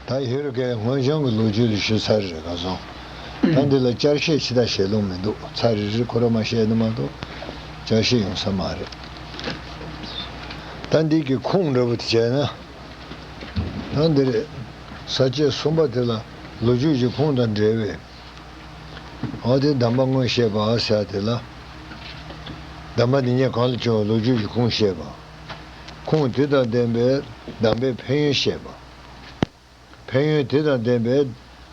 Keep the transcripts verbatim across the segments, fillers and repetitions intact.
ད་ཧེ་རུ་ཀའི་སྔོན་བྱུང་གི་ལོ་རྒྱུས་ལ་ཞུ་ཚར་རེད་ག་སོང་། ད་འདི་ལ་བསྐྱར་བཤད་ཅི་ལྟར་བྱེད་ལུང་མི་འདུག་ཚར་རེ་རེ་ཁོ་རང་མ་བཤད་ན་མ་གཏོགས་བསྐྱར་བཤད་ཡོང་ས་མ་རེད། ད་འདི་གི་ཁུངས་འདྲ་པོ་དེ་བྱས་ན། ད་འདི་རེད། ས་བཅད་གསུམ་པ་དེ་ལ་ལོ་རྒྱུས་ཀྱི་ཁུངས་དང་འབྲེལ་བའི། འོ་དེ་གདམས་པ་དངོས་བཤད་པ་ཟེར་དེ་ལ། གདམས་པ་འདི་ཉིད་གང་ལ་བྱུང་བའི་ལོ་རྒྱུས་ཀྱི་ཁུངས་བཤད་པ། ཁུངས་དེ་དང་ལྡན་པའི་གདམས་པའི་ཕན་ཡོན་བཤད་པ། ཕན་ཡོན་དེ་དང་ལྡན་པའི་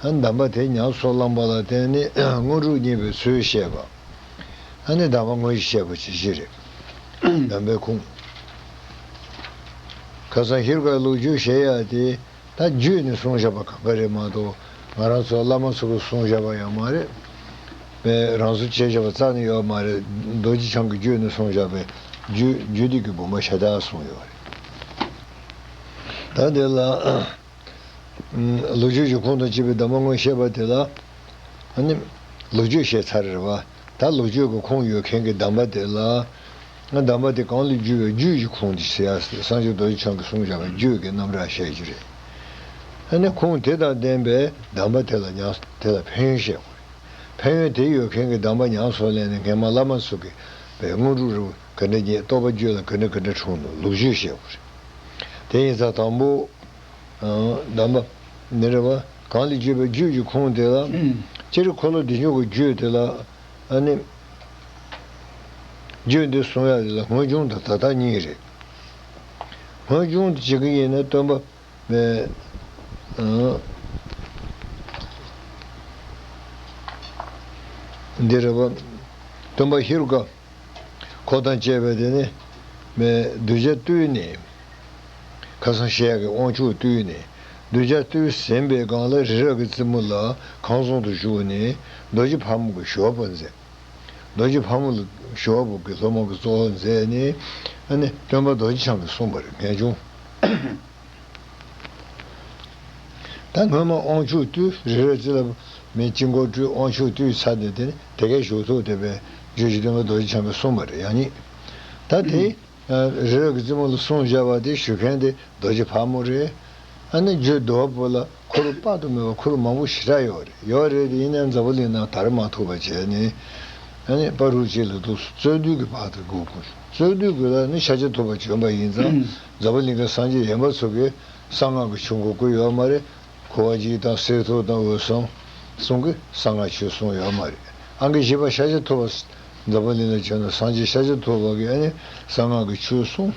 གདམས་པ་དེ་ཉམས་སུ་བླངས་པ་ལ་བརྟེན་ནས་དངོས་གྲུབ་བརྙེས་པའི་ཚུལ་བཤད་པ། ཨ་ནི་གདམས་པ་དངོས་གཞི་བཤད་པ་ཇི་བཞིན་རེད། གདམས་པའི་ཁུངས། ཁ་སང་ཧེ་རུ་ཀའི་ལོ་རྒྱུས་བཤད་ཡ་དེ། ད་བརྒྱུད་ནས་གསུངས་བཞག་པ་གང་ག་རེད་མ་གཏོགས་ང་རང་ཚོ་བླ་མ་ཚོ་གིས་གསུངས་བཞག་པ་ཡང་མ་རེད། པས་རང་བཟོ་བྱས་བཞག་པ་རྩ་ནས་ཡོད་མ་རེད། རྡོ་རྗེ་འཆང་གིས་བརྒྱུད་ནས་གསུངས་བཞག་པའི་རྒྱུད་རྒྱུད་སྡེ་གི་བུམ་པ་ཤ་སྟག་གསུངས་ཡོད་རེད། ད་དེ་ལ་ལོ་རྒྱུས་ཀྱི་ཁུངས་དང་བཅས་པའི་གདམས་པ་དངོས་བཤད་པ་དེ་ལ། ཨ་ནི་ལོ་རྒྱུས་བཤད་ཚར་རེད་བ། ད་ལོ་རྒྱུས་ཀྱི་ཁུངས་ཡོད་མཁན་གྱི་གདམས་པ་དེ་ལ། ང་གདམས་པ་དེ་གང་ལས་བརྒྱུད་པའི་རྒྱུད་ཀྱི་ཁུངས་དེ་ཟེར་ཡ་སངས་རྒྱས་རྡོ་རྗེ་འཆང་གིས་གསུངས་བཞག་པའི་རྒྱུད་ཀྱི་རྣམ་གྲངས་བཤད་རྒྱུ་རེད། ཨ་ནི་ཁུངས་དེ་དང་ལྡན་པའི་གདམས་པ་དེ་ལ་ཉམས་དེ་ལ་ཕན་ཡོན་བཤད་དགོས་རེད། ཕན་ཡོན་དེ་ཡོད་མཁན་གྱི་གདམས་པ་ཉམས་སུ་ལེན་ནས་སྔན་མ་བླ་མ་ཚོ་གིས་པའི་དངོས་གྲུབ་རེ་བ་ག་འདྲ་རྙེད། རྟོགས་པ་རྒྱུད་ལ་ག་འདྲ་ག་འདྲ་འཁྲུངས་འདུག་ལོ་རྒྱུས་བཤད་དགོས་རེད། དེ་ཡིན་ཙང་དང་པོ། གདམས་པ་འདི་རེད་བ། གང་ལས་བརྒྱུད་པའི་རྒྱུད་ཀྱི་ཁུངས་དེ་ལ། སྤྱིར་འཁོར་ལོ་བདེ་མཆོག་གི་རྒྱུད་དེ་ལ། ཨ་ནི། རྒྱུད་འདི་གསུང་ཡ་དེ་ལ་སྔོན་བྱུང་དང་ད་ལྟ་གཉིས་རེད། སྔོན་བྱུང་དུ་བྱེད་ཀྱི་ཡིན་ན་སྟོན་པ། མེ། འདི་རེད་བ། སྟོན་པ་ཧེ་རུ་ཀ། འཁོར་དང་བཅས་པ་དེ་ནི། མེ་གདུལ་བྱ་བཏུལ་ནས། ཁ་སང་བཤད་ཀྱི་དབང་ཕྱུག་བཏུལ་ནས། གདུལ་བྱ་བཏུལ་ཟིན་པའི་སྒང་ལ་རི་རབ་ཀྱི་རྩེ་མོ་ལ་ཁང་བཟང་དུ་བཞུགས་ནས་རྡོ་རྗེ་ཕག་མོ་གི་ཞུ་བ་པོ་མཛད། རྡོ་རྗེ་ཕག་མོ་ལ་ཞུ་བ་པོ་གི་སློབ་མ་གི་གཙོ་བོ་མཛད་ནས། ཨ་ནི་སྟོན་པ་རྡོ་རྗེ་འཆང་གིས་གསུངས་པ་རེད་ངེས་འབྱུང་། ད་སྔོན་མ་དབང་ཕྱུག་བཏུལ་རི་རབ་རྩེ་ལ་མེ་དཀྱིལ་འཁོར་སྤྲུལ་དབང་ཕྱུག་བཏུལ་ཚར་ནས་དེ་ནི་དེ་གའི་ཞུ་ཐོག་དེ་བས་རྗོད་བྱེད་སྟོན་པ་རྡོ་རྗེ་འཆང་གིས་གསུངས་པ་རེད་ཡང་ཉིད། ད་དེ། རི་རབ་ཀྱི་རྩེ་མོ་ལ་གསུངས་བཞག་པ་དེ་ཞུ་མཁན་དེ་རྡོ་རྗེ་ཕག་མོ་རེད། ཨ་ནི་རྒྱུད་བསྡུ་བ་པོ་ལ་འཁོར་དཔག་ཏུ་མེད་པ་འཁོར་མང་པོ་ཞེ་དྲག་ཡོད་རེད་ཡོད་རེད་དེ་ཡིན་ནའང་འཛམ་བུ་གླིང་ནང་དར་མ་ཐུབ་པ་བྱས་ནས། ཨ་ནི་བར་དུ་གཅིག་ལ་འདུག་རྩོད་འདུས་ཀྱི་བར་དུ་སྒུག་དགོས་རྩོད་འདུས་ཀྱི་ལ་ནི་ཤཱཀྱ་ཐུབ་པ་བྱོན་པ་ཡིན་ཙང་འཛམ་བུ་གླིང་གི་སངས་རྒྱས་གཞན་པ་ཚོ་གིས་གསང་སྔགས་ཀྱི་ཆོས་འགོ་བསྐུལ་ཡོད་མ་རེད། ཁུ་བ་འཇིགས་དང་གསེར་ཐུབ་དང་འོད་སྲུང་གསུམ་གྱིས་གསང་སྔགས་ཆོས་གསུངས་ཡོད་མ་རེད། ཨང་ཀི་བཞི་པ་ཤཱཀྱ་ཐུབ་པ། འཛམ་བུ་གླིང་ལ་བྱོན་ནས་སངས་རྒྱས་ཤཱཀྱ་ཐུབ་པ་གིས་ཨ་ནི་གསང་སྔགས་ཀྱི་ཆོས་གསུངས།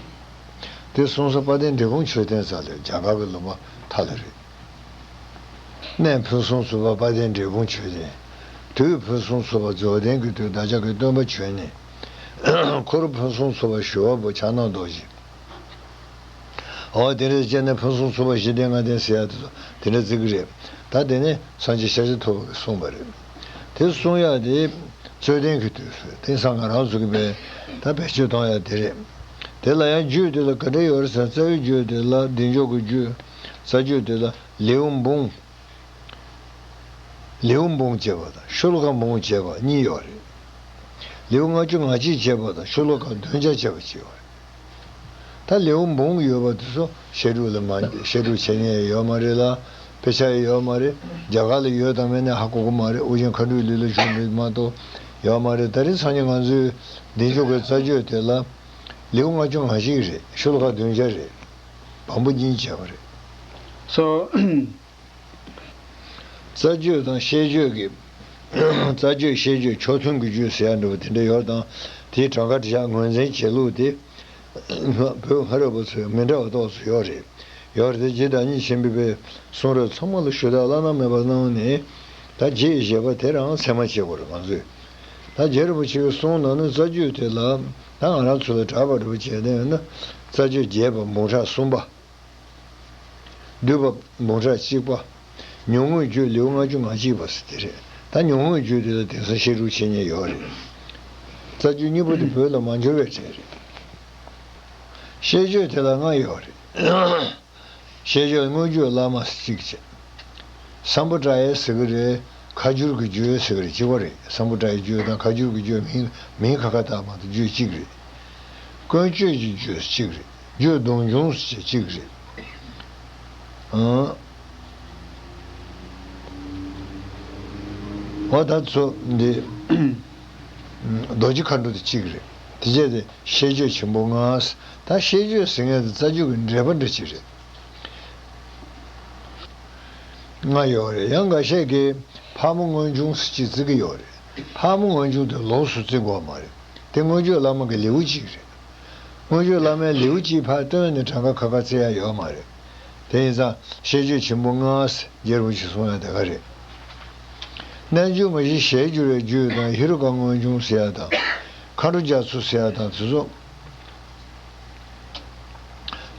དེ་གསུངས་ས་དཔལ་ལྡན་འབྲས་སྤུངས་མཆོད་རྟེན་རྩ་ལས་རྒྱ་གར་གྱི་ལུང་པ་མཐའ་ལ་རེད། གནས་ཕུན་སུམ་ཚོགས་པ་དཔལ་ལྡན་འབྲས་སྤུངས་མཆོད་རྟེན། དུས་ཕུན་སུམ་ཚོགས་པ་རྫོགས་ལྡན་གྱི་དུས་བདག་ཅག་གི་སྟོན་པ་བྱོན་ནས། འཁོར་ཕུན་སུམ་ཚོགས་པ་ཞི་བ་པོ་ཕྱག་ན་རྡོ་རྗེ། འོ་དེ་འདྲ་བྱས་ནས་ཕུན་སུམ་ཚོགས་པ་བཞི་ལྡན་ལྔ་ལྡན་ཟེར་ཡ་དེ་ཚོ་དེ་འདྲ་བརྩི་གི་རེད། ད་དེ་ནས་སངས་རྒྱས་ཤཱཀྱ་ཐུབ་པ་གིས་གསུངས་པ་རེད། དེ་གསུང་ཡ་དེ་རྩོད་ལྡན་གྱི་དུས་སུ་དེང་སང་ང་རང་ཚོ་གི་བས་ད་བེད་སྤྱོད་གཏོང་ཡ་དེ་རེད། དེ་ལ་ཡང་རྒྱུད་དེ་ལ་ག་འདྲ་ཡོད་རེད་ཟེར་ན་རྩ་བའི་རྒྱུད་དེ་ལ་བདེ་མཆོག་གི་རྒྱུད། རྩ་རྒྱུད་དེ་ལ་ལེའུ་འབུམ། ལེའུ་འབུམ་བྱས་པ་དང་ཤོ་ལོ་ཀ་འབུམ་བྱས་པ་གཉིས་ཡོད་རེད། ལེའུ་ལྔ་བཅུ་ང་གཅིག་བྱས་པ་དང་ཤོ་ལོ་ཀ་བདུན་བརྒྱ་བྱས་པ་གཅིག་ཡོད་རེད། ད་ལེའུ་འབུམ་ཡོད་པ་དེ་ཚོ་བཤད་སྒྲུབ་ལ་མ་བཤད་སྒྲུབ་བྱེད་མཁན་ཡོད་མ་རེད་ལ། དཔེ་ཆ་ཡོད་མ་རེད། རྒྱ་གར་ལ་ཡོད་དང་མེད་ན་ཧ་གོ་གི་མ་རེད། ཨོ་རྒྱན་མཁའ་འགྲོའི་ལུས་ལ་བྱུང་རེད་མ་གཏོགས་ཡོད་མ་རེད། ད་རེས་སང་ཉིན་ང་ཚོའི་བདེ་མཆོག་གི་རྩ་རྒྱུད་དེ་ལ་ལེའུ་ལྔ་བཅུ་ང་གཅིག་རེད། ཤོ་ལོ་ཀ་བདུན་བརྒྱ་རེད། བམ་པོ་གཉིས་བྱས་པ་རེད། སོ། རྩ་རྒྱུད་དང་བཤད་རྒྱུད་ཀྱི། རྩ་རྒྱུད་བཤད་རྒྱུད་ཕྱོགས་མཐུན་གྱི་རྒྱུད་ཟེར་ཡ་འདྲ་བོ་དེ་འདྲ་ཡོད་དང་། དེའི་གྲངས་ཀ་བཞག་ངོས་འཛིན་བྱེད་ལུགས་དེ། བོད་སྔ་རབས་པ་ཚོས་མི་འདྲ་བ་ཏོག་ཙམ་ཡོད་རེད། ཡོད་རེད་དེ་རྗེ་བདག་ཉིད་ཆེན་པོས་པའི་གསུང་རབ་ཚང་མ་ལ་ཞུ་དག་བླ་ན་མེད་པ་གནང་ནས། ད་རྗེ་ཡི་བཞེད་པ་དེ་རང་ཚད་མ་བྱེད་དགོས་རེད་ང་ཚོས། ད་རྗེ་རིན་པོ་ཆེ་གི་གསུང་ནང་ན་རྩ་རྒྱུད་དེ་ལ་ད་ང་རང་ཚོ་ལ་གྲགས་པ་འདྲ་བོ་བྱས་ནས་ཡོད་ན། རྩ་རྒྱུད་རྒྱས་པ་འབུམ་ཕྲག་གསུམ་པ། བསྡུས་པ་འབུམ་ཕྲག་གཅིག་པ། ཉུང་ངུའི་རྒྱུད་ལེའུ་ལྔ་བཅུ་ང་གཅིག་པ་ཟེར་དེ་རེད། ད་ཉུང་ངུའི་རྒྱུད་དེ་ལ་དེང་སང་བཤད་སྒྲུབ་བྱེད་མཁན་ཡོད་རེད། རྩ་རྒྱུད་གཉིས་པོ་དེ་བོད་ལ་མ་འབྱོར་བའི་གྲས་རེད། བཤད་རྒྱུད་དེ་ལ་ལྔ་ཡོད་རེད། བཤད་རྒྱུད་སྔོན་རྒྱུད་བླ་མ་ཟེར་གཅིག་བྱས། སམ་བྷོ་ཊ་ཡ་ཟེར་གི་རེད། ཁ་སྒྱུར་གྱི་རྒྱུད་ཟེར་གི་རེད། གཅིག་པ་རེད། སམ་བྷོ་ཊ་ཡའི་རྒྱུད་དང་ཁ་སྒྱུར་གྱི་རྒྱུད་མིང་མིང་ཁ་ཁ་བཏགས་མ་གཏོགས་རྒྱུད་གཅིག་རེད། ཀུན་སྤྱོད་ཀྱི་རྒྱུད་གཅིག་རེད། རྒྱུད་སྡོམ་འབྱུང་ཟེར་གཅིག་རེད། ཨང་ འོ་ད་ཚོ་འདི་རྡོ་རྗེ་མཁའ་འགྲོ་དེ་གཅིག་རེད། དེ་རྗེས་དེ་ཤེས་བརྗོད་ཆེན་པོ་ལྔ། ད་ཤེས་བརྗོད་ཟེར་མཁན་དེ་རྩ་རྒྱུད་ཀྱི་འགྲེལ་པ་འདྲ་ཅིག་རེད། ལྔ་ཡོད་རེད། ཡང་འགའ་ཤས་ཀྱིས་ཕག་མོ་མངོན་འབྱུང་ཟེར་གཅིག་བརྩི་གི་ཡོད་རེད། ཕག་མོ་མངོན་འབྱུང་དེ་ལོགས་སུ་བརྩི་དགོས་མ་རེད། དེ་མངོན་བརྗོད་བླ་མ་གི་ལེའུ་གཅིག་རེད། མངོན་བརྗོད་བླ་མའི་ལེའུ་གཅིག་ཕར་བཏོན་ནས་གྲངས་ཀ་ཁ་ཁ་བརྩི་ཡ་ཡོད་མ་རེད། དེ་ཡིན་ཙང་ཤེས་བརྗོད་ཆེན་པོ་ལྔ་ཟེར་རྒྱལ་བ་རིན་པོ་ཆེས་གསུངས་ཡ་དེ་ག་རེད། རྣལ་འབྱོར་མ་བཞི་ཞལ་བསྒྱུར་བའི་རྒྱུད་དང་། ཧེ་རུ་ཀ་མངོན་འབྱུང་ཟེར་ཡ་དང་། མཁའ་འགྲོ་རྒྱ་མཚོ་ཟེར་ཡ་དང་དེ་ཚོ།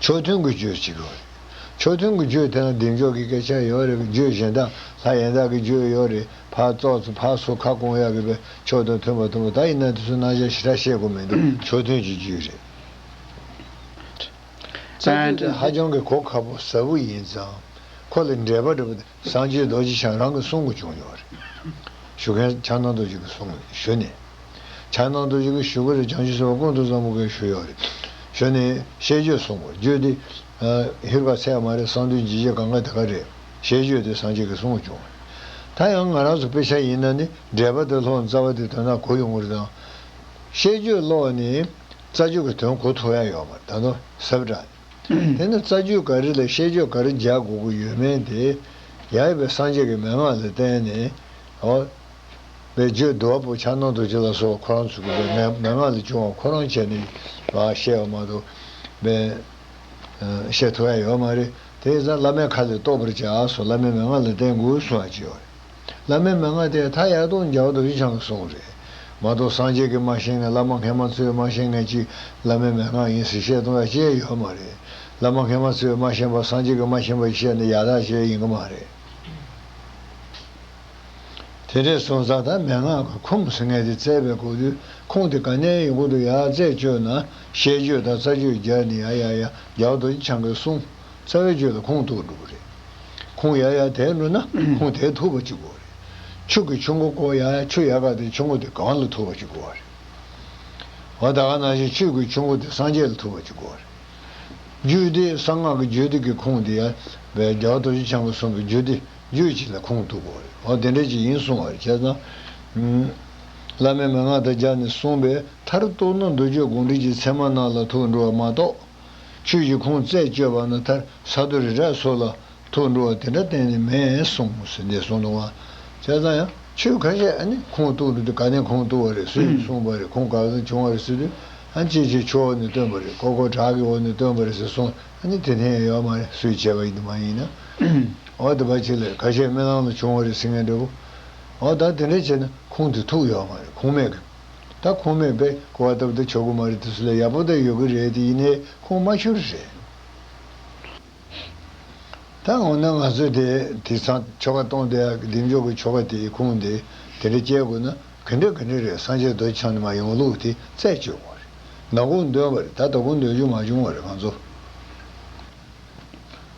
ཕྱོགས་མཐུན་གྱི་རྒྱུད་ཅིག་ཡོད་རེད། ཕྱོགས་མཐུན་གྱི་རྒྱུད་དེ་ན་བདེ་མཆོག་གི་སྐད་ཆ་ཡོད་རེད། རྒྱུད་གཞན་དག་ལྷ་ཡན་དག་གི་རྒྱུད་ཡོད་རེད། ཕར་ཙོག་ཙེ་ཕར་ཚུར་ཁ་སྐོང་ཡག་གི་བའི་ཕྱོགས་དང་མཐུན་པ་མཐུན་པ། ད་ཡིན་ན་དེ་ཚོ་རྣམ་གཞག་ཞེ་དྲག་བཤད་དགོས་མི་འདུག་ཕྱོགས་མཐུན་གྱི་རྒྱུད་རེད། རྩ་རྒྱུད་དེ་ཧ་ཅང་གི་གོ་ཁག་པོ་ཟབ་པོ་ཡིན་ཙང་། ཁོ་ལ་འགྲེལ་པ་འདྲ་པོ་དེ་སངས་རྒྱས་རྡོ་རྗེ་འཆང་རང་གི་གསུང་གི་བྱུང་ཡོད་རེད། ཞུ་མཁན་ཕྱག་ན་རྡོ་རྗེ་གིས་གསུངས་ཞུ་ནས། ཕྱག་ན་རྡོ་རྗེ་གིས་ཞུ་གི་རེད། བྱང་ཆུབ་སེམས་དཔའ་ཀུན་ཏུ་བཟང་པོ་གིས་ཞུ་ཡོད་རེད། ཞུ་ནས་ཤེས་བརྗོད་གསུངས་པ། རྒྱུད་འདི་ཧེ་རུ་ཀ་ཚད་མ་རེད། གསང་འདུས་འཇིགས་བྱེད་གངྒཱ་དེ་ག་རེད། ཤེས་བརྗོད་དེ་སངས་རྒྱས་ཀྱི་གསུང་བྱུང་བ་རེད། ད་ཡང་ང་རང་ཚོ་དཔེ་ཆ་ཡིན་ན་ནི་འགྲེལ་པ་དེ་ཀློག་ན་རྩ་བ་དེ་དོན་དག་གོ་ཡོང་གི་རེད་དང་། ཤེས་བརྗོད་ཀློག་ནས་རྩ་རྒྱུད་ཀྱི་དོན་གོ་ཐུབ་ཡ་ཡོད་མ་རེད། ད་དུང་ཟབ་དྲགས། དེ་ནི་རྩ་རྒྱུད་ག་རེ་ལ་ཤེས་བརྗོད་ག་རེ་རྒྱག་དགོས་ཀྱི་ཡོད་མེད་དེ། ཡ་ཡི་བའི་སངས་རྒྱས་ཀྱི་མན་ངག་ལ་བརྟེན་ནས། འོ། བའི་རྒྱུད་བསྡུ་བ་པོ་ཕྱག་ན་རྡོ་རྗེ་ལ་སོགས་པ་ཁོ་རང་ཚོ་གི་བའི་མན་མན་ངག་ལས་བྱུང་བ་ཁོ་རང་བྱས་ནས་བ་བཤད་པ་མ་གཏོགས་བའི་བཤད་ཐུབ་ཡ་ཡོད་མ་རེད། དེ་ཡིན་ཙང་བླ་མའི་ཁ་ལས་རྟོགས་པར་བྱ་སོགས། བླ་མའི་མན་ངག་ལ་བརྟེན་དགོས་གསུང་བ་ཅིག་ཡོད་རེད། བླ་མའི་མན་ངག་དེ་ད་ཡར་ཐོག་རྒྱལ་བ་རྡོ་རྗེ་འཆང་གིས་གསུངས་རེད། མ་གཏོགས་སངས་རྒྱས་ཀྱིས་མ་བཤད་མཁན། བླ་མ་སྔ་མ་ཚོས་མ་བཤད་མཁན་ཅིག་བླ་མའི་མན་ངག་ཡིན་ཟེར་བཤད་གཏོང་ཡ་ཅི་ཡང་ཡོད་མ་རེད། བླ་མ་སྔ་མ་ཚོས་མ་བཤད་པ་སངས་རྒྱས་ཀྱིས་མ་བཤད་པ་བཤད་ནས་ཡག་ཐག་ཆོད་ཡིན་གི་མ་རེད། དེ་འདྲས་སོང་ཙང་ད་མན་ངག་གི་ཁུངས་ཟེར་མཁན་དེ་བཙལ་བའི་སྐབས་དུས་ཁུངས་དེ་ག་ནས་ཡོང་གི་འདུག་ཡ་རྩད་གཅོད་ན། ཤེས་བརྗོད་དང་རྩ་རྒྱུད་སྦྱར་ནས་ཡ་ཡ་ཡ་རྒྱལ་བ་རྡོ་རྗེ་འཆང་གི་གསུང་། རྩ་བའི་རྒྱུད་ལ་ཁུངས་གཏུགས་འགྲོ་གི་རེད། ཁུངས་ཡར་ཡར་དེད་འགྲོ་ན་ཁུངས་དེ་ཐུག་པ་ཅིག་དགོས་རེད། ཆུ་གི་ཆུ་མགོ་བསྐོར་ཡ་ཡ་ཆུ་ཡར་ག་དེ་ཆུ་མགོ་དེ་སྒང་ལ་ཐུག་པ་ཅིག་དགོས་རེད། འོ་ད་ག་ནང་བཞིན་ཆུ་གི་ཆུ་མགོ་དེ་སངས་རྒྱས་ལ་ཐུག་པ་ཅིག་དགོས་རེད། རྒྱུད་སྡེ་གསང་སྔགས་ཀྱི་རྒྱུད་སྡེ་གི་ཁུངས་དེ་ཡང་བའི་རྒྱལ་བ་རྡོ་རྗེ་འཆང་གིས་གསུངས་པའི་རྒྱུད་སྡེ་རྒྱུད་གཅིག་ལ་ཁུངས་གཏུགས་དགོས་རེད། འོ་དེ་འདྲ་ཅིག་ཡིན་གསུང་བ་རེད། བྱས་ཙང་། བླ་མའི་མན་ངག་དང་སྦྱར་ནས་གསུངས་པའི་མཐར་གཏུགས་ན་མདོ་རྒྱུད་དགོངས་འགྲེལ་གྱི་ཚད་མ་རྣམས་ལ་ཐུག་འགྲོ་བ་མ་གཏོགས། ཆོས་ཀྱི་ཁུངས་རྩད་གཅོད་པ་ན་མཐར་ས་རྡོ་རི་བྲག་སོགས་ལ་ཐུག་འགྲོ་བ་དེ་འདྲ་གཏན་ནས་མེད་གསུངས་ཟེར་འདི་གསུངས་འདུག་བ། བྱས་ཙང་ཡང་ཆོས་ཁ་ཤས་ཨ་ནི་ཁུངས་གཏུགས་འདུག་དེ་ག་ནས་ཁུངས་གཏུགས་པ་རེད། སུས་གསུངས་པ་རེད། ཁུངས་ག་ཚོད་བྱུང་བ་རེད་ཟེར་དུས། ཨ་ཅེ་ཅེ་ཆུ་འོག་ནས་བཏོན་པ་རེད། ཀོ་ཀོ་བྲག་གི་འོག་ནས་བཏོན་པ་རེད་ཟེར་གསུངས། ཨ་ནི་དེ་ཐེན་ཡོད་མ་རེད། སུས་བྱས་པ་ཡིན་དུ་མ་ཡིན་ན། འོ་དེ་པ་ཅིག་ལ་ཁ་ཤས་རྨི་ལམ་ལ་བྱུང་བ་རེད་ཟེར་མཁན་འདྲ་པོ། འོ་ད་དེ་འདྲ་བྱས་ན་ཁུངས་དེ་ཐུག་ཡོད་མ་རེད། ཁུངས་མེད་གི། ད་ཁུངས་མེད་པས་གོ་བ་ལྟ་བུ་དེ་ཆོག་གི་མ་རེད། དེ་ཚོ་ལ་ཡག་པོ་ད་ཡོད་གི་རེད། དེ་ཡིན་ནའི་ཁུངས་མ་འཁྱོལ་རེད། ད་འོ་ན་ང་ཚོས་དེ་དེང་སང་ཆོ་ག་གཏོང་བསྡད་ཡག་གི་བདེ་མཆོག་གི་ཆོ་ག་དེའི་ཁུངས་དེ་དེ་འདྲ་སྐྱེལ་དགོས་ན་ག་འདྲ་ག་འདྲ་རེད། སངས་རྒྱས་རྡོ་རྗེ་འཆང་ནས་མར་ཡོང་ལུགས་དེ་རྩད་གཅོད་དགོས་རེད། ནམ་གུང་འདོན་པ་རེད། ད་ད་གུང་འདོན་རྒྱུ་མ་བྱུང་བ་རེད་ང་ཚོ།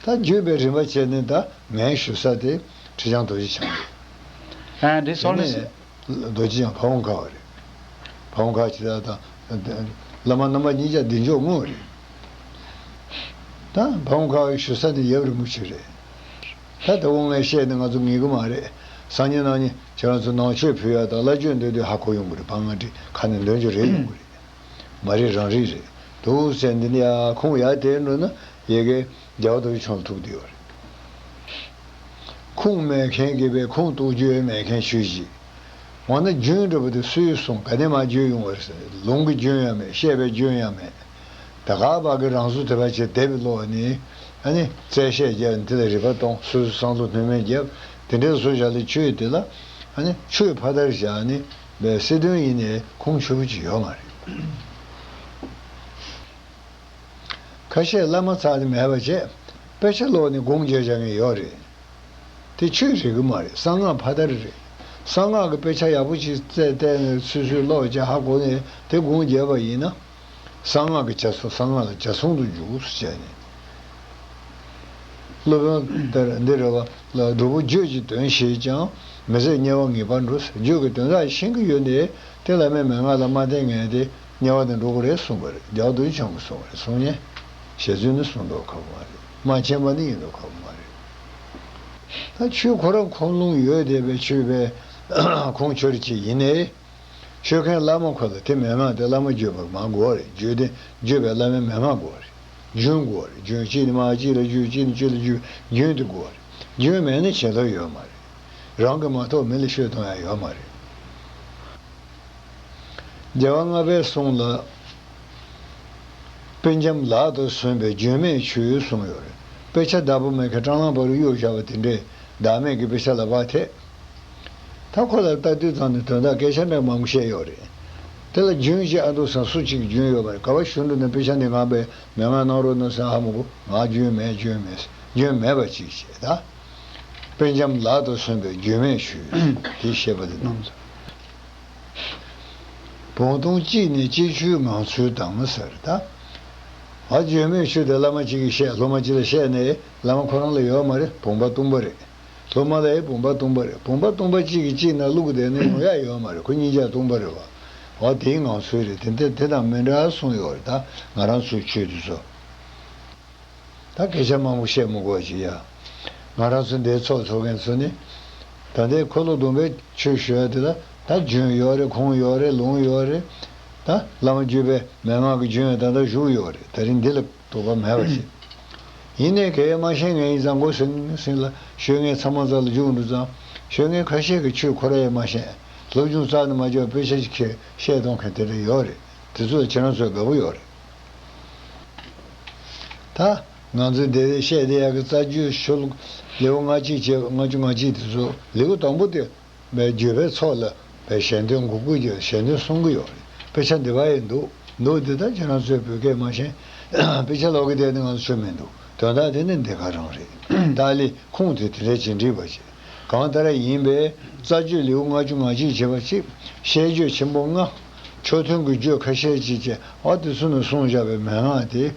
ད་བརྗོད་པའི་རིམ་པ་བྱས་ནས་ད་ངའི་ཞུ་ས་དེ་ཁྲི་བྱང་རྡོ་རྗེ་འཆང་རེད། ཨ་འདི་དེ་སོང་ནས་ནས་རྡོ་རྗེ་འཆང་ཕ་བོང་ཁ་བ་རེད། ཕ་བོང་ཁ་ཇི་ལྟར་དང་། བླ་མ་རྣམ་པ་གཉིས་ཀ་བདེ་མཆོག་དངོས་རེད། ད་ཕ་བོང་ཁ་བའི་ཞུ་ས་དེ་ཡབ་རིན་པོ་ཆེ་རེད། ད་ད་གུང་ངས་བཤད་ནས་ང་ཚོ་ངེས་གི་མ་རེད། སང་ཉིན་གནངས་ཉིན་ཁྱེད་རང་ཚོ་ནང་ཆོས་ཕུལ་ཡ་དང་བླ་མཆོད་འདོན་དུས་ཧ་གོ་ཡོང་གི་རེད། ཕ་ང་འདྲི་ཁ་ནས་འདོན་རྒྱུ་རེད་ཡོང་གི་རེད། མ་རེད་རང་རེད་རེད། འདུག་ཟེར་འདི་ནི་ཡ་ཁུངས་ཡར་དེད་འགྲོ་ན་ཡ་གི་རྒྱལ་བ་རྡོ་རྗེ་འཆང་ལ་ཐུག་བསྡད་ཡོད་རེད། ཁུངས་མེད་མཁན་གྱི་བའི་ཁུངས་གཏུགས་རྒྱུ་མེད་མཁན་ཆོས་ཅིག་འོ་ན་རྒྱུན་འདྲ་པོ་དེ་སུས་གསུངས། ག་ནས་མར་བརྗོད་ཡོང་བ་རེད་ཟེར། ལུང་གི་རྒྱུན་ཡང་མེད། བཤད་པའི་རྒྱུན་ཡང་མེད། ད་ག་བ་གི་རང་བཟོ་དེ་བ་ཆེ་དེབ་ཀློག་ནི་ཨ་ནི་རྩད་བཤད་རྒྱབ་ནས་དེ་ལ་རིག་པ་གཏོང་། སོ་སོའི་བསམ་བློ་སྣོན་མེད་རྒྱབ། དེ་འདྲའི་བཟོ་བཞག་ལས་ཆོས་དེ་ལ་ཨ་ནི་ཆོས་ཕ་མཐར་བཞག་ནས་བའི་སྲིད་དོན་ཡིན་ནའི་ཁུངས་ཆོད་པོ་ཅིག་ཡོད་མ་རེད། ཁ་ཤས་བླ་མ་ཚར་ནས་མེད་པ་བྱས་དཔེ་ཆ་ཀློག་ནས་དགོངས་འགྱོད་བྱ་མཁན་ཡོད་རེད། དེ་ཆོས་རིག་གི་མ་རེད། གསང་སྔགས་ཕ་མཐར་རེད། གསང་སྔགས་ཀྱི་དཔེ་ཆ་ཡག་པོ་ཞིག་རྩད་བལྟས་ནས་སོ་སོས་ཀློག་བྱས་ཧ་གོ་ནས་དེ་དགོངས་འགྱོད་པ་ཡིན་ན། གསང་སྔགས་ཀྱི་ཇ་མཚོ་གསང་སྔགས་ལ་ཇ་མཚུངས་སུ་འཇུག་ཟེར་བྱས་ནས། སློབ་དཔོན་ལྟར་འདི་རེད་བ། ལ་སྒྲུབ་པོ་བརྗོད་ཀྱི་དོན་ཤེས་ཀྱང་མི་ཟད་དམྱལ་བ་ངེས་པར་འགྲོ་ཟེར། བརྗོད་ཀྱི་དོན་དག་ཤེས་ཀྱི་ཡོད་ནའི་དེ་བླ་མའི་མན་ངག་ལ་མ་བརྟེན་མཁན་དེ་དམྱལ་བ་ནང་འགྲོ་གི་རེད་གསུངས་པ་རེད། རྒྱལ་བ་རྡོ་རྗེ་འཆང་གིས་གསུངས་པ་རེད། གསུང་ཉན་ཞལ་རྫུན་ནི་གསུང་མདོག་ཁ་པོ་མ་རེད། མ་མཁྱེན་པ་ནི་ཡིན་མདོག་ཁ་པོ་མ་རེད། ད་ཆོས་ཁོ་རང་ཁོམ་ལོང་ཡོད་བསྡད་པའི་ཆོས་པའི་ ཁུངས་འཁྱོལ་ཅིག་ཡིན་ནའི། ཤོད་མཁན་བླ་མ་ཁོ་ལ་དེ་མན་ངག་དེ་བླ་མ་བརྒྱུད་པ་མ་དགོས་རེད། བརྒྱུད་དེ་བརྒྱུད་པའི་བླ་མའི་མན་ངག་དགོས་རེད། རྒྱུན་དགོས་རེད། རྒྱུན་གཅིག་ནས་མ་གཅིག་ལ་བརྒྱུད། གཅིག་ནས་གཅིག་ལ་བརྒྱུད། རྒྱུན་དེ་དགོས་རེད། རྒྱུན་མེད་ན་བྱེད་ཐབས་ཡོད་མ་རེད། རང་གིས་མ་གཏོགས་མི་ལ་ཤོད་སྟོན་ཡ་ཡོད་མ་རེད། རྒྱལ་བ་ལྔ་པའི་གསུང་ལ། དཔེ་འཇམ་ལག་ཏུ་སོན་པའི་བརྗོད་མེད་ཆུ་གསུངས་ཡོད་རེད། དཔེ་ཆ་བདག་པོ་མེད་མཁན་སྲང་ལམ་བར་དུ་གཡུག་བཞག་པ་དེ་འདྲའི་བདག་མེད་ཀྱི་དཔེ་ཆ་ལ་བ་ཐེ། ད་ཁོ་ལ་ལྟ་དུས་ཙམ་ནས་དོན་དག་སྐད་ཆ་འདྲ་མང་པོ་བཤད་ཡོད་རེད། དེ་ལ་རྒྱུན་ཞིག་ཨ་འདུག་སང་སུ་གཅིག་རྒྱུན་ཡོད་པ་རེད། ག་བ་ཞུ་འགྲོ་ན་དཔེ་ཆ་འདི་ང་པས་མི་ང་གནང་རོགས་གནང་ཟེར་ཧ་མ་གོ། ང་རྒྱུན་མེད། རྒྱུན་མེད། རྒྱུན་མེད་པ་གཅིག་བྱས་ད། དཔེ་འཇམ་ལག་ཏུ་སོན་པའི་བརྗོད་མེད་ཆུ། དེ་བཤད་པ་དེ་རྣམས་སོ། བུང་སྟོང་གཅིག་ནས་གཅིག་ཆུའི་ངང་ཚུལ་དང་ཟེར་ད། ཨ་བརྗོད་མེད་ཆུ་དེ་བླ་མ་གཅིག་གིས་བཤད། སློབ་མ་གཅིག་ལ་བཤད་ནས་བླ་མ་ཁོ་རང་ལ་ཡོད་མ་རེད། བུམ་པ་སྟོང་པ་རེད། སློབ་མ་ལ་ཡང་བུམ་པ་སྟོང་པ་རེད། བུམ་པ་སྟོང་པ་གཅིག་གིས་གཅིག་ནང་བླུགས་བསྡད་ན་ཡོང་ཡ་ཡོད་མ་རེད། ཁོ་གཉིས་ཆ་སྟོང་པ་རེད་བ། འོ་དེའི་ངང་ཚུལ་རེད། དེ་འདྲ་དེ་དང་མི་འདྲ་གསུངས་ཡོད་རེད། ད་ང་རང་ཚོའི་ཆོས་དེ་ཚོ། ད་སྐད་ཆ་མང་པོ་བཤད་མི་དགོས་ཅིག་ཡ། ང་རང་ཚོ་འདིའི་ཚོགས་འཚོགས་མཁན་ཚོ་ནི། ད་ལྟའི་འཁོར་ལོ་སྡོམ་པའི་ཆོས་ཞུ་ཡ་དེ་ལ་ད་རྒྱུན་ཡོད་རེད། ཁུངས་ཡོད་རེད། ལུང་ཡོད་རེད། ད་བླ་མ་བརྒྱུད་པའི་མན་ངག་གི་རྒྱུན་ད་ལྟ་བཞུགས་ཡོད་རེད། ད་རིང་འདི་ལ་དོགས་པ་མེད་པ་ཞིག་ཡིན་ནའི་གལ་མ་ཤེས་མཁན་ཡིན་ཙང་མགོ་སེང་སེང་ལ་ཤོད་མཁན་ཚང་མ་རྩ་ལ་འཇུག་འགྲོ་ཙང་། ཤོད་མཁན་ཁ་ཤས་ཀྱིས་ཆོས་ཁོ་ར་ཡང་མ་ཤེས། སློབ་སྦྱོང་རྩ་ནས་མ་བྱས་པ་དཔེ་ཆ་ཞིག་ཁྱེར་བཤད་གཏོང་མཁན་དེ་འདྲ་ཡོད་རེད། དེ་ཚོ་ལ་ཁྱེད་རང་ཚོས་དགའ་པོ་ཡོད་རེད། ད་ང་ཚོས་འདི་བཤད་བསྡད་ཡག་གི་རྩ་རྒྱུད་ཤོ་ལོ་ཀ་ལེའུ་ལྔ་གཅིག་བྱས། ལྔ་བཅུ་ང་གཅིག་དེ་ཚོ་ལེའུ་དང་པོ་དེ་བའི་བརྗོད་པའི་ཚོགས་ལ་བའི་ཞལ་འདོན་གོ་དགོས་ཀྱི་ཞལ་འདོན་གསུང་གི་ཡོད་རེད། དཔེ་ཆ་འདི་པར་ཡང་འདུག་འདུག་འདི་ད་ཁྱེད་རང་ཚོས་བོད་སྐད་མ་ཤེས། དཔེ་ཆ་ཀློག་གི་བསྡད་ནི་ང་ཚོ་ཆོ་མི་འདུག་དོན་དག་དེ་ནི་འདི་ག་རང་རེད། ཏཱ་ལའི་ཁུངས་དེ་དེ་འདྲ་ཅིག་འགྲིག་པ་བྱེད། གང་ལྟར་ཡིན་པས་རྩ་རྒྱུད་ལེའུ་ལྔ་བཅུ་ང་གཅིག་བྱས་པ་གཅིག་བཤད་རྒྱུད་ཆེན་པོ་ལྔ། མཆོག་ཐུན་གྱི་རྒྱུད་ཁ་ཤས་ཅིག་བཅས། འོ་དེ་ཚོ་ནས་གསུངས་བཞག་པའི་མན་ངག་དེ།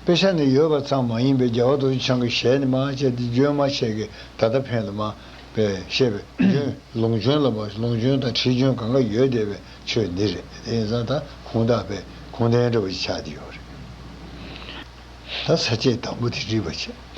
དཔེ་ཆ་ནས་ཡོད་པ་ཙམ་མ་ཡིན་པའི་རྒྱལ་བ་རྡོ་རྗེ་འཆང་གི་ཞལ་ནས་མར་བྱས་ཏེ་བརྗོད་མ་བྱས་ཀྱི་ད་ལྟ་ཕན་ལ་མ་པའི་བཤད་པའི་རྒྱུན། ལུང་རྒྱུན་ལ་མ་ལུང་རྒྱུན་དང་ཁྲིད་རྒྱུན་གང་ག་ཡོད་བསྡད་པའི་ཆོས་འདི་རེད། དེ་ཡིན་ཙང་ད་ཁུངས་དག་པའི་ཁུངས་ལྡན་འདྲ་བོ་ཞིག་ཆགས་བསྡད་ཡོད་རེད། ད་ས་བཅད་དང་པོ་དེ་འགྲིག་པ་བྱས།